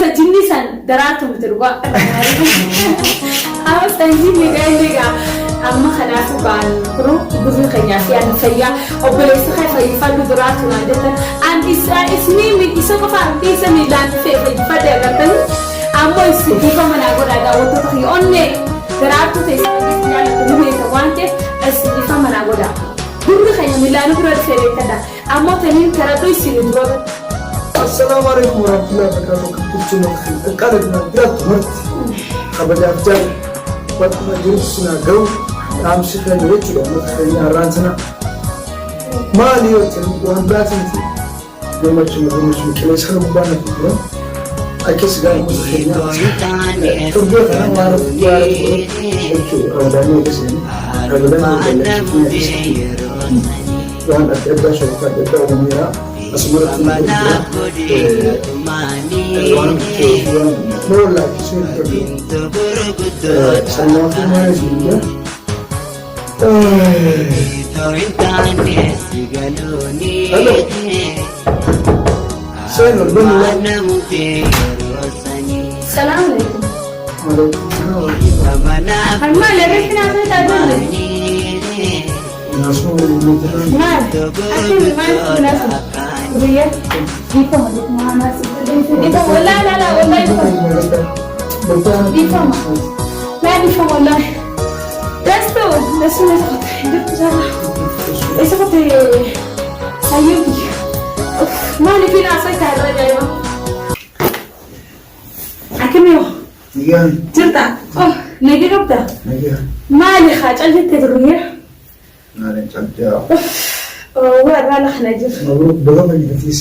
ta jinni san daraartu miti dhugaa. Amma san jinni gaa inni gaa amma kanaafuu gaan kunoo durri keenyaa fi ani fayyaa obboleessa kee fayyifadhu duraartu naan jettan an isa isinii isa qofaa miti isa miilaan dhufee fayyifadhe agartanii ammoo isin dhiifama naa godhaa daawwattoota kiyya onnee daraartuu teessan isin jaallattu ni beektan waan ta'eef isin dhiifama naa godhaa. Durri keenya miilaan bira dhufee beekadha. Ammoo taniin karadhu isin dura. Assalaamu alaikum warahmatullahi wabarakatuh. Jechuun qaqqaala jiraattu marti kabajaaf jaalala bakkuma jirtu sinaa ga'u dhaamsi keenya jechuudha uummata keenya har'aan sana maali yoo ta'e waan biraatii miti gammachuma gammachuma qilleensa kana gubbaa na jira akkas gaa uummata keenya torbee kana waan waan jechuudha ramadaanii eegasanii ramadaanii eegalee waan adda addaa shakka adda addaa uumameera asumarratti jira waan ta'eef waan nama wallaalchisuu hin tolu sannaafuu maal isin jira. Hello. Seen ol banuu. Salaam alaikum. Harmaa lagatti naaf taatee. Maal? Akkami maal naasu? Guyyaa dhiifama dhiifama naasu. Dhiifama laa laa laa wallahi dhiifama. Dhiifama. Laa dhiifama wallahi. Dastu dastu na soqote jirtu sana. Isa qote sayyuuti. Maaliif hin haasoo isaa irra ajaa'iba? Akkami hoo? Jirta? Oh, nagee qabda? Maali haa cal jettee durriyaa? Waa irraa lakna jiru. Mabruuk baga fayyadatis.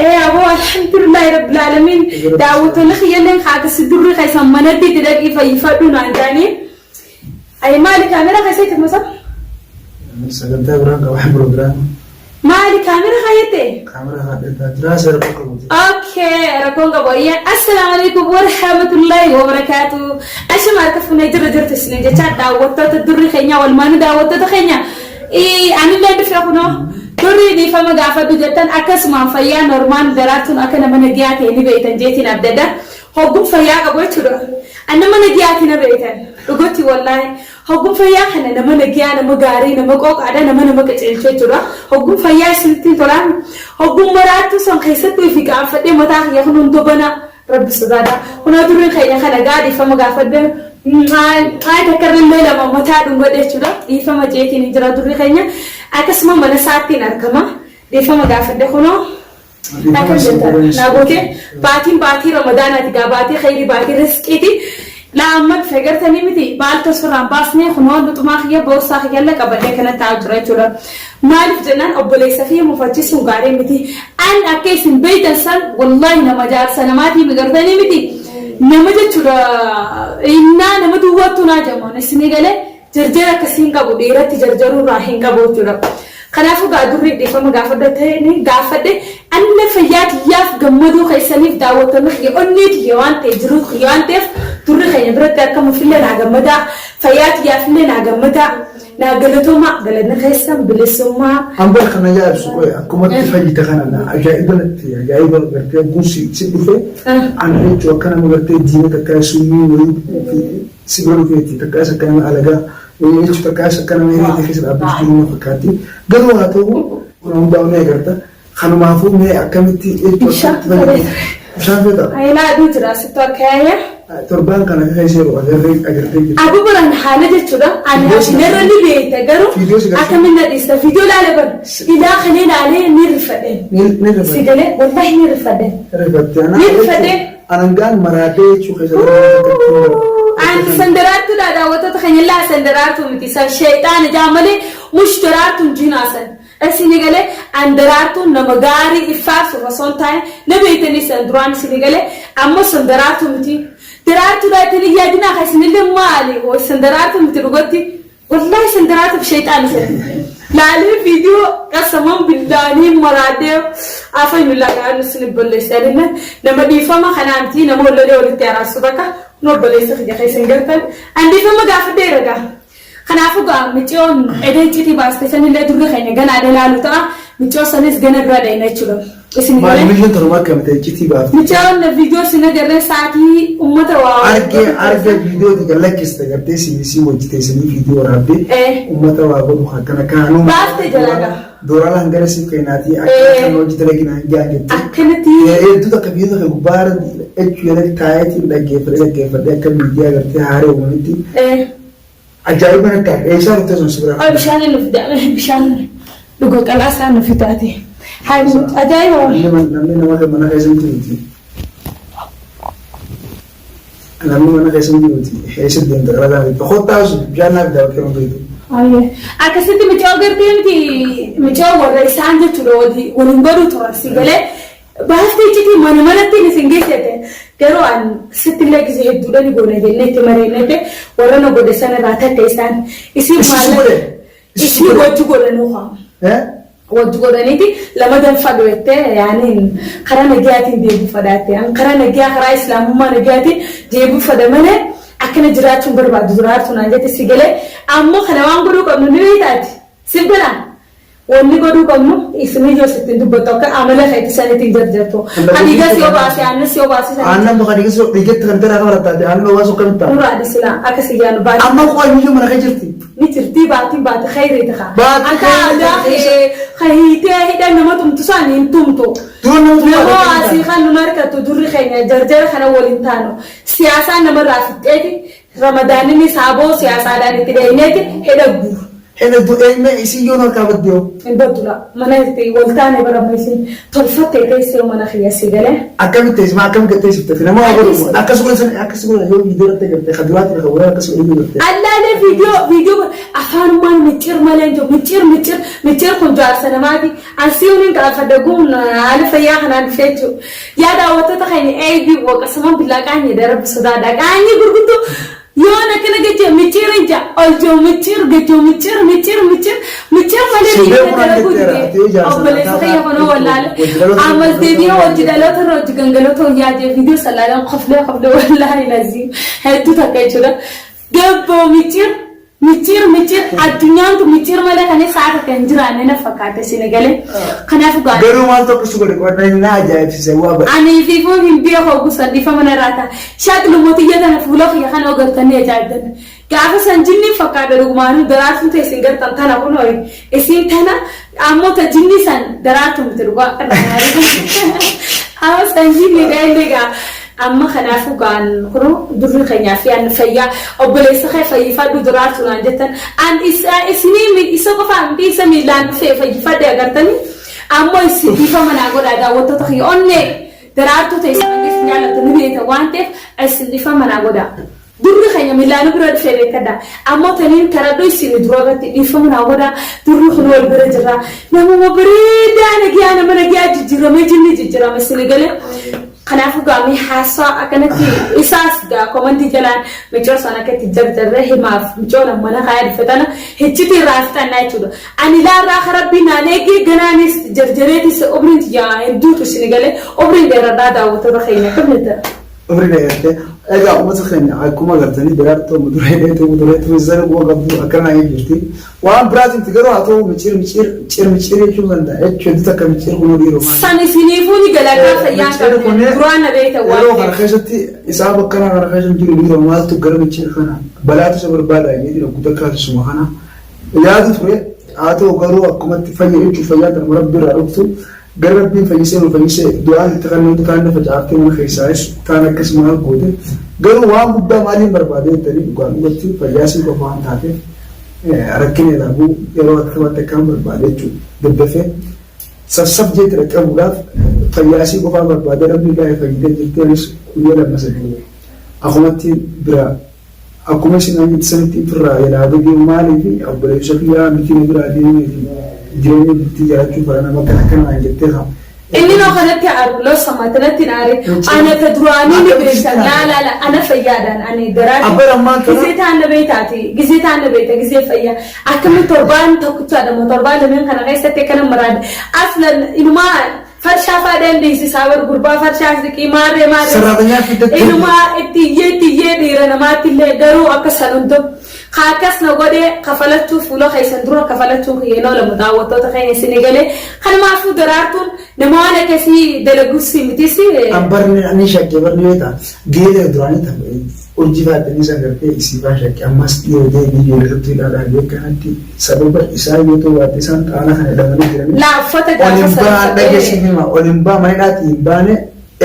Ee aboo alhamdulillahi rabbil alamin daawwattoonni kiyyalleen haa akkasi durri keessan manatti itti dhaqii fayyifadhu naan jedhanii. Ay maali kaameraa keessatti masa? Sagantaa biraan qaba piroogiraama. Maali kaameraa kaayyate? Kaameraa haadha jiraa seera qabu. Okay, rakkoon qabu ayyaan. Assalaamu alaikum warahmatullahi wabarakaatu. Ashuma harka fuunee jirra jirtu isin jecha daawwattoota durri keenya walumaanuu daawwattoota keenya. Anillee dhufe kunoo durri dhiifama gaafadhu jettan akkasumaan fayyaa normaal daraartuun akka nama nagiyaa ta'e ni beektan jeetiin abdadha. Hogguun fayyaa qabu jechuudha. An nama nagiyaati na beektan. Dhugatti wallaahi. Hogguun fayyaa kana nama nagiyaa, nama gaarii, nama qooqaadha, nama nama qaceelchu jechuudha. Hogguun fayyaa isinitti tolaan. Hogguun maraattuu san keessattuu ifi qaanfadhee mataa kiyya kun hunda bana rabbi sodaadha. Kunoo durri keenya kana gaa dhiifama gaafadhe. Maal takka irra lama mataa dhungadhe jechuudha. Dhiifama jeetiin hin jira durri keenya. Akkasuma mana isaattiin argama. Dhiifama gaafadhe kunoo. Akkam jirta? Naa gootee baatiin baatii ramadaanaati gaa baatii khayrii baatii rizqiiti. Laa amma dhufe gartanii miti maaltu asirraan baasnee kunoo luxumaa kiyya boorsaa kiyyallee qabadhee kana taa'u jira jechuudha. Maaliif jennaan obboleessa kiyya mufachiisuun gaarii miti. An akka isin beeytan san wallaahi nama jaarsa namaatii gartanii miti. Nama jechuudha innaa nama duwwaattu naa jamoon isinii galee jarjara akkasii hin qabu dhiiratti jarjaruu irraa hin qabu jechuudha. Kanaafuu gaa durri dhiifama gaafadha ta'e gaafadhe anna fayyaa kiyyaaf gammaduu keessaniif daawwattoonni kiyya onnee kiyya waan ta'e jiruu kiyya waan ta'eef durri keenya biratti argamuufillee naa gammadaa fayyaa kiyyaafillee naa gammadaa naa galatoomaa galanni keessan bilisummaa. Hambal kana ajaa'ibsu qoye akkumatti fayyita kana na ajaa'iba natti ajaa'iba gartee guusi si dhufe ana jechuun akka nama gartee diina takka summii wayii si bira dhufeeti takka isa akka nama alagaa wayii jechuun takka isa akka nama hiree keessa dhaabbatu jiru na fakkaatti. Garuu haa ta'u kun hundaa'u ni agarta. Kanumaafuu mee akkamitti jechuun Bishaan akkamitti fayyadamu? Bishaan feetaa? Ayilaa aduu jira asitti akka yaaya. Torbaan kana akka keessa yeroo agarree agartee jirti. Abu biraan haala jechuudha. Ani Viidiyoo si asinarra ni beekta garuu Viidiyoo si garsiisa. akkamiin na dhiista. Viidiyoo laale bar ilaa kana ilaalee ni rifadhe. Ni ni Si rifatte. galee wallahi ni rifadhe. Rifatte. Ana Ni rifadhe. Alangaan maraatee jechuu keessa darbee Ani san daraartuudha daawwattoota keenya laa san daraartuu miti san sheexaana jaa malee mush daraartuun jiinaa san. Isini galee an daraartuun nama gaarii iffaarsuuf osoo hin taane na beektanii san duraan isini galee ammoo san daraartuu miti. Daraartuudha ittiin yaadinaa kan isinillee maali san daraartuu miti dhugatti. Wallahi san daraartuuf sheexaana san. Laalee viidiyoo qasaman billaanii maraadhee afaan lagaan isin balleessaa jennaan nama dhiifama kanaa miti nama wallolee walitti araarsu bakka nu obboleessa kiyya keessa hin gartan. An dhiifama gaafadheera gaa. Kanaafuu gaa miciyoon edee iccitii baaste sanillee durri keenya ganaa dhalaalu ta'a. Miciyoo sanis gana bira dheena jechuudha. Isin Maali galee. mishin torba akkam ta'e iccitii baafte. Mucaan viidiyoo sin agarree sa'aatii uummata waa. Argee argee viidiyoo itti galakkiste gartee CBC hojjeteessanii viidiyoo waraabdee uummata waa godhu akkana kaanuu. Baafte jala gaa. Doorala hangana siif kennaatii akka kan hojii dalaginaa hin jaan jettee. Akkanatti. Hedduu takka viidiyoo takka gubbaa jechuu jedhee taayetiin dhaggeeffadhee dhaggeeffadhee akka miidiyaa gartee haaree uumametti. Ajaa'iba natti ta'e eessaa dhuftee sun si biraa. Bishaan nu fida bishaan dhuga qalaasaa nu fidaate. Ajaa'iba. Namni nama mana keessa hin jiruuti. Namni mana keessa hin jiruuti. Eessa deemta qalaasaa fidda. Kottaa bishaan naaf fidaa bakkee hundee. Akkasitti mucaa gartee miti mucaa warra isaan jechuudha waliin godhu turan si galee baaftee iccitii mana manatti isin geessite garuu an sitti illee gisee hedduudha ni goona jennee itti mareenete warra na godhe sana irraa takka isaan isin maal isii wajji godhanuu qabu. Wajji godhaniiti lama danfadhu jettee yaani karaa nagayaatiin deebi'uu fadhaatte. An karaa nagayaa karaa islaamummaa nagayaatiin deebi'uu fadha malee akkana jiraachuun barbaadu jiraatu naan jette si galee ammoo kana waan godhuu qabnu ni beektaati. Siif galaa? Wanni godhuu qabnu isin yoo sittiin dubbattu akka amala keetti sanitti hin jarjartu. Kan dhiigas yoo baase aannas yoo baase sanitti. Aannan bakka dhiigas dhiigatti kan ta'e akka barattaate aannan obaasu akkamitti ta'a? Nurraa dhisilaa akka si yaanu baate. Amma qoyyuu mana kee jirti. Ni jirti baatiin baate khayriiti kaa. Baatii Akka khayrii aadaa kee hiitee hidha nama tumtu san hin tumtu. Dura nama tumtu Nama asii kan nun harkattu durri keenya jarjara kana waliin taanu. Siyaasaan namarraa fixxeeti Ramadaanini saaboo siyaasaadhaan itti dheenyeeti hidha guuru. Hidha eenyuma isin yoo harkaa badde hoo? Hin baddu la mana itti wal taane bara amma isin tolfattee teessee mana kiyya si galee. Akkamitti teessuma akkamitti teessifte nama waa godhu akkas godhan akkas godhan yoo viidiyoo irratti agarte kan duraatti kan wayii akkas godhan yoo agarte. Allaalee viidiyoo viidiyoo afaanumaan micciir malee hin jiru micciir micciir micciir kun jaarsa namaati. Ansii uniin qaanfadha guun haala fayyaa kanaan dhufee jechuudha. Yaa daawwattoota keenya eebii waqasumaan billaa qaanyee darabbi sodaadha. Qaanyee gurguddoo yoon akkana gajjee micciir hin jaa ol jiru micciir gajjoo micciir micciir micciir micciir malee Si dhiirri beeku naan dalaguu jetteera. dide. Ati ijaarsa Obboleessa mataa kiyya kunoo wallaale. hojii dhaloota Ammas deebi'ee hojii dhaloota irra hojii gangaloota hojii jee viidiyoo sallaalaan qoflee qoflee wallaahi lazii hedduu takka jechuudha. Gabboo micciir micciir micciir addunyaan tun micciir malee kan sa'a takka hin jiraanne na fakkaate isin galee. Kanaaf gaariidha. Garuu maal tokko si godhe qo'annaa na ajaa'ibsiise waa baay'ee. Ani fiifuu hin beeku gusan dhiifama narraa ta'a. Shaqlu mootiyya tana fuula kiyya kana ogartanii ajaa'ibdan. Gaafa san jinni fakkaata dhugumaanuu daraartuun ta'e isin gartan tana kunoo isin tana ammoo ta jinni san daraartuu miti dhugaa. Amma san jinni dha gaa. Amma kanaafuu gaan kunoo durri keenyaa fi an fayyaa obboleessa kee fayyifadhu duraartu naan jettan an isa isinii isa qofaa miti isa miilaan dhufee fayyifadhe agartanii ammoo isin dhiifama naa godhaa daawwattoota kiyya onnee daraartuu ta'e isin hanga jaallattu ni beekta waan ta'eef isin dhiifama naa godhaa. Durri keenya miilaan bira dhufee beekadha. Ammoo taniin karadhu isin dura irratti dhiifama naa godhaa. Durri kun wal bira jira. Namuma bareedaa nagiyaa nama nagiyaa jijjiiramee jinni jijjiirame isin galee. Kanaafuu gaamii haasaa akkanatti isaas gaa komantii jalaan micoo sana akkatti jarjarree himaaf micoo mana kaayaa dhufe tana hiccitii irraa fixannaa jechuudha. Ani laarraa karabbii naan eegee ganaanis jarjareetis umriin tiyyaa hedduutu isin galee umriin dheeradhaa daawwattoota keenya akkam jettan. Umrii dheerattee egaa uummata keenya akkuma agartanii daraartuu muduree dheetuu muduree turizara quba qabdu akkana jirti. Waan biraatiin garuu haa ta'u micciir micciir micciir micciir jechuun danda'a jechuun hedduu takka micciir kunuu dhiiroo maali. San isiniifuu ni galataa fayyaan qabne duraan na beekta waan Yeroo kana ta'eef. keessatti isaa bakka kana keessa jiru dhiiroo maaltu gara micciir kana balaatu isa barbaada jedhi guutuu kaasisuma kana yaadu ture haa ta'u garuu akkumatti fayya jechuun fayyaa kan rabbi irraa dhuftu gara rabbiin fayyisee nu fayyisee du'aan itti kan nuti kaan facaaftee mana keessaayis kaan akkasuma goote garuu waan guddaa maaliin barbaade jettanii dhugaan dhugatti fayyaa sii qofa waan taateef rakkina ilaaluu yeroo akkamatti akkaan barbaade jechuudha daddafee sassaf jeetti dhaqqabuudhaaf fayyaa sii qofaa barbaade rabbi baay'ee fayyitee jirti anis guyyaa lama sadii akkumatti bira akkuma isin ayyutti sanitti ifirraa jalaa badee maalii fi obboleessa kiyyaa miti na biraa deemeeti jireenya bultii jiraachuu fara nama kana akkanaan jettee haa. Inni noo kanatti aaru loo samaatanatti aare ana ta duraanii ni beekta laa laa laa ana fayyaadhaan ani daraartuu. Abbar ammaan kana. Gisee taan na beektaati gisee taan na beekta gisee fayyaa akkami torbaan tokkichaadha moo torbaan lameen kana keessatti akkana maraadhe aslan inumaa farshaa faa dandeessisaa bar gurbaa farshaa siqii maarree maarree. Saraatanyaa fiddatti. Inumaa itti iyyee itti iyyee dhiira namaatti illee garuu akka san hundi. Haa akkas na godhe kafalachuu fuula keessan dura kafalachuu kiyya hin oolamu daawwattoota keenya isin galee. Kanumaafuu Daraartuun nama waan akkasii dalagus mitis. An barni ani shakke barni yoo ta'a geedara duraanii ta'a urjii faaxinii san gartee isii faa shakke ammas dhiyoo deebii ijoollee irratti ilaalaa beekanatti sababa isaa yoo ta'u waatti isaan xaana kana hidhamanii jiranii. Laa uffata Ol gaafa hin sana ba'an uffadhee. dhageessiif hima ol hin ba'a mana hidhaatii hin baane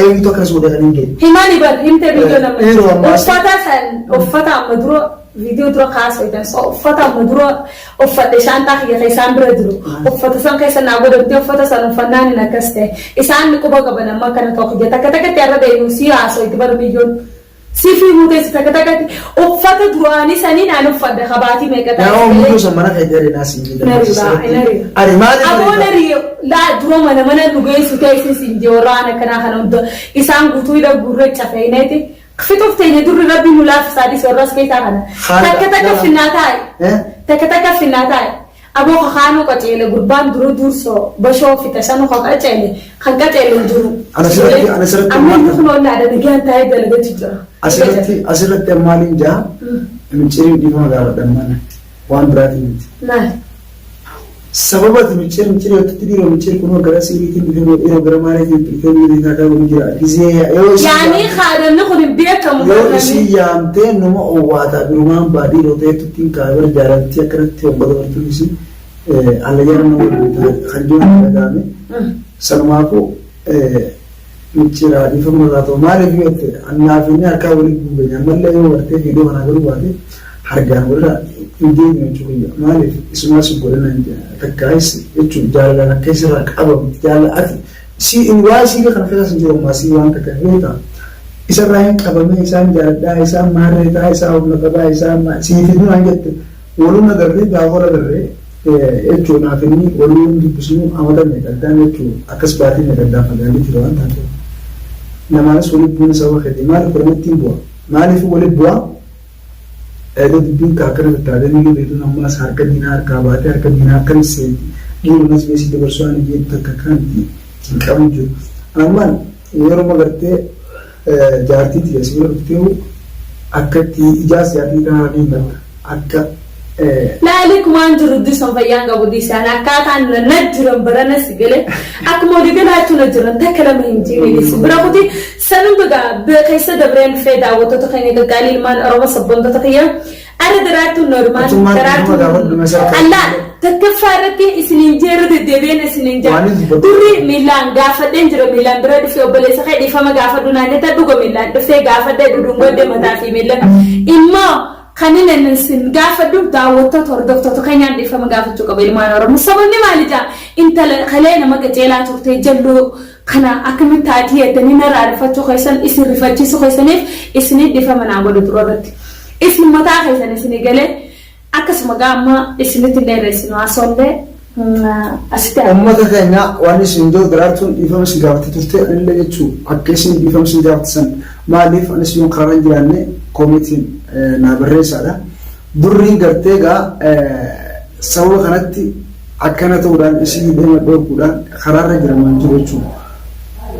eenyutu akkas godhe kan hin jedhu. Himani bar himte viidiyoo nama. Yeroo ammaas. Uffata san uffata amma dura viidiyoo dura kaasoo so uffata amma dura uffadhe shaantaa kiyya kan isaan bira jiru. Uffata san keessa naa godhamte uffata san uffannaan hin akkas ta'e. Isaan quba qaban amma akkana ta'u kiyya takka takkatti har'a deemu si haasoo itti bar biyyoon. Si fi muuteessi takka takkatti uffata duraanii saniin aan uffadhe kabaatii meeqa Nama ta'e. muddoo san mana keetti arinaa siin Nariba, nariba. Ari maaliif Aboo ariita? nari laa dura mana mana nu geessu teessis hin jiru akkanaa kana hunda isaan guutuu hidha gurra cafeeneeti. Fixuuf teenya durri rabbi nu laaffisaa dhiise warras keessaa kana. Haala- Takka takka finnaa taa'e. Eh? Takka takka finnaa taa'e. Aboo kakaanuu qaceele gurbaan dura dursoo bashoo fixa sanu kan qaceele kan qaceele hin jiru. Ana asirratti Amma inni maal- kun ollaadha nagaan taa'ee dalagachuu jira. Asirratti maaliin jaa micciiriin dhiifama gaafadhan mana waan biraatiin miti. Maal? Sababa ati micciir micciir yootatti dhiiroo micciir kunoo gara siiriitiin dhufee dhiiroo gara maaliitiin dhufee miiriitaa qabu jira. Gizee yoo isin Yaani haadhamni kun hin beekamu. yoo isin yaamtee numa owwaataa birumaan baa dhiiroo ta'etutti hin kaa'e bara jaalaltii akkanatti hoggata bartuun isin allayyaan nama waliin kan jiru dhaga'ame. Sanumaafuu micciiraa dhiifama irraa ta'u maaliif yoo ta'e annaaf inni harkaa waliin guubenya ammallee yoo bartee viidiyoo kanaa garuu baate harkaan walirraa hin deemne jechuudha. Maaliif isumaa si godhana takkaayis jechuun jaalalaan akka isirraa qabamte jaalala ati si waa siiree kana keessa hin jiru ammaa si waan takka yoo ta'a. Isarraa hin qabame isaan jaaladhaa isaan maarree ta'a isaan humna qabaa isaan sii fiduu naan jette waluun agarree gaafa wal agarree jechuun naaf inni waluun dubbisnu amata meeqaddaan jechuun akkas baatii meeqaddaan fagaatee jira waan taateef. Namaanis walitti bu'uun sababa keeti maaliif walumatti hin bu'a maaliif walitti bu'a eega dubbiin kaa akkana tattaatee miila beektuun ammaas harka diinaa harkaa baatee harka diinaa akkana seenti dhiirumas beesii dabarsuu ani jedhu takka kanatti hin qabu jiru. Ammaan yeroo magartee jaartii tiyya si bira dhuftee akka itti ijaas jaartii kanaa fi himatta akka Laali kumaan jiru disan fayyaan qabu disaan akkaataan na jiran barana si galee akkuma walii galaachuu na jiran takka lama hin jirin bira kuti sanuu baga keessa dabreen dhufee daawwattoota keenya gaggaalii ilmaan Oromoo sabboontoota kiyya arra Daraartuun normaal Atummaan Daraartuun dhufuma gaafadhu masarkaa. allaa takkaffaa irratti isiniin jeerra deddeebi'een isiniin jira Waan hin durri miilaan gaafadheen jira miilaan bira dhufee obboleessa kee dhiifama gaafadhu naan jetta dhuga miilaan dhufee gaafadhee dhudhungodhe mataa fi miila immoo kan inni isin gaafadhu daawwattoota hordoftoota keenyaan dhiifama gaafachuu qaba ilmaan Oromoo. Sababni maali jaa intala kalee nama qajeelaa turte jalloo kana akkamitti taatii jettanii narraa rifachuu keessan isin rifachiisuu keessaniif isinii dhiifama naa godhu dura irratti. Isin mataa keessan isinii galee akkasuma gaama isinitti illee irreessinu haasollee asitti Uummata keenya waan isin jiru Daraartuun dhiifama isin gaafattee turte anillee jechuun akka isin dhiifama isin gaafattan maaliif anis yoon karaarra hin jiraanne koomeetiin naa barreessaadha. Durriin gartee egaa sababa kanatti akkana ta'uudhaan isin hidhee dhorkuudhaan karaarra jiraman jiru jechuudha.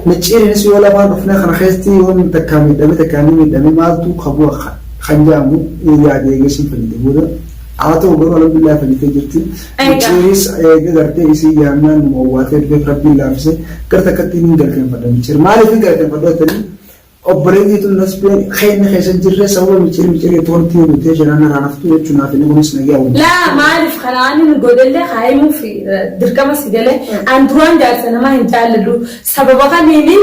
Micciiriinis yoo lafaan dhufne kana keessatti yoo takkaa miidhame takkaa inni miidhame maaltu qabu kan jedhamu yaadee eegeessin fayyade booda haa ta'u garuu alhamdulillah fayyitee jirti. Micciiriis eega gartee isii yaamnaan nama owwaatee dhufeef rabbiin laaffise gara takkatti hin galfeenfadha micciir. Maaliif hin galfeenfadhu jettanii obboleettii tun nasbeen keenya keessa jirre sababa micciir micciirii toontii guutee jiraan irraa naftu jechuun naaf inni kunis nagaa waliin. Laa maaliif kanaan inni godhellee haayimuu fi dirqama si galee an duraan jaarsa namaa hin jaalladhu sababa kamiini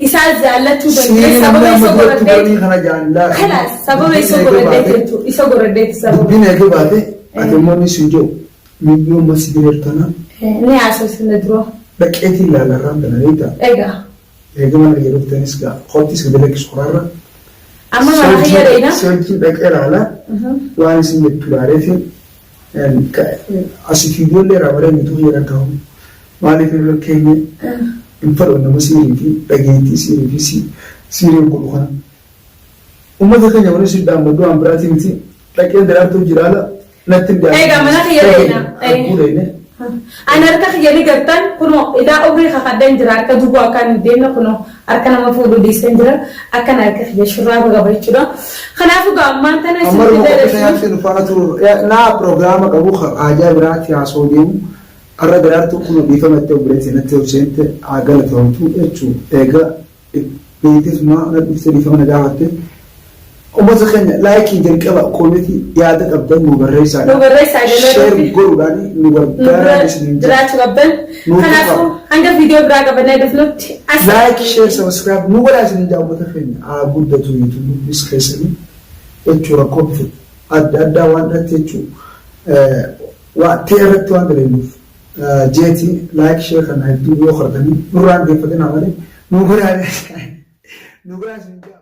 isaa jaallachuu danda'e Siin sababa namni isa amma duratti godhadhee godhanii kana jaallaa. kanaas sababa isa godhadhee jechuudha isa godhadhee sababa. Dubbiin eegee baate ati immoo inni sun jiru miyyoo masjidii jirtana Ni haasofsine dura. dhaqeetiin ilaalarraan tana beektaa. Egaa Eegee mana kiyya dhuftanis gaa qottis gadi lakkisu karaarra. amma mana kiyya dheeyna. Si wajjin dhaqee ilaala waan isin jettu ilaaleetiin asii fi ijoollee irraa baree nuti kiyya dhaga'u. Maaliif irra keenya hin fedhu nama siirii fi dhageettii siirii fi siirii godhu kana. Uummata keenya waliin si dhaammadu waan biraatii miti dhaqee Daraartuu jiraala natti hin Egaa mana kiyya dheeyna. Arguu dheeyne. Ani harka kiyya ni gartan kunoo idaa umrii kakadheen jira, harka duwwaa akkaan hin deemne, kunoo harka nama fuudhuu dhiiseen jira, akkana harka kiyya shurraaba qaba jechuudha. Kanaafuu gaa ammaan tana Amma isin ruma qophii dheeressu. yaatti nu faana turu. Naa piroogiraama qabu haajaa biraatti haasoo deemu. Har'a daraartuu kun dhiifama itti obboleessi natti ol seente haa galatoomtu jechuudha. Egaa beekteetumaa na dhuftee dhiifama na gaafatte. Uummata keenya like jalqaba, comment yaada qabdan nu barreessaa. Nu barreessaa Share jalatti. godhuudhaan nu Nu gargaaraa bira isiniin jedha. jiraachuu qabdan. Nu Kanaafuu hanga viidiyoo biraa qabannee dhufnutti as. Like, share, subscribe nu godhaa isiniin jedha. Uummata keenya haa guddatu YouTubeis keessanii jechuu, rakkoo bifa adda addaa waan irratti jechuu waa ta'e irratti waan dalagnuuf jeetii like, share kana hedduu yoo hortanii nurraan deeffatinaa malee nu godhaa, nu godhaa isiniin jedha.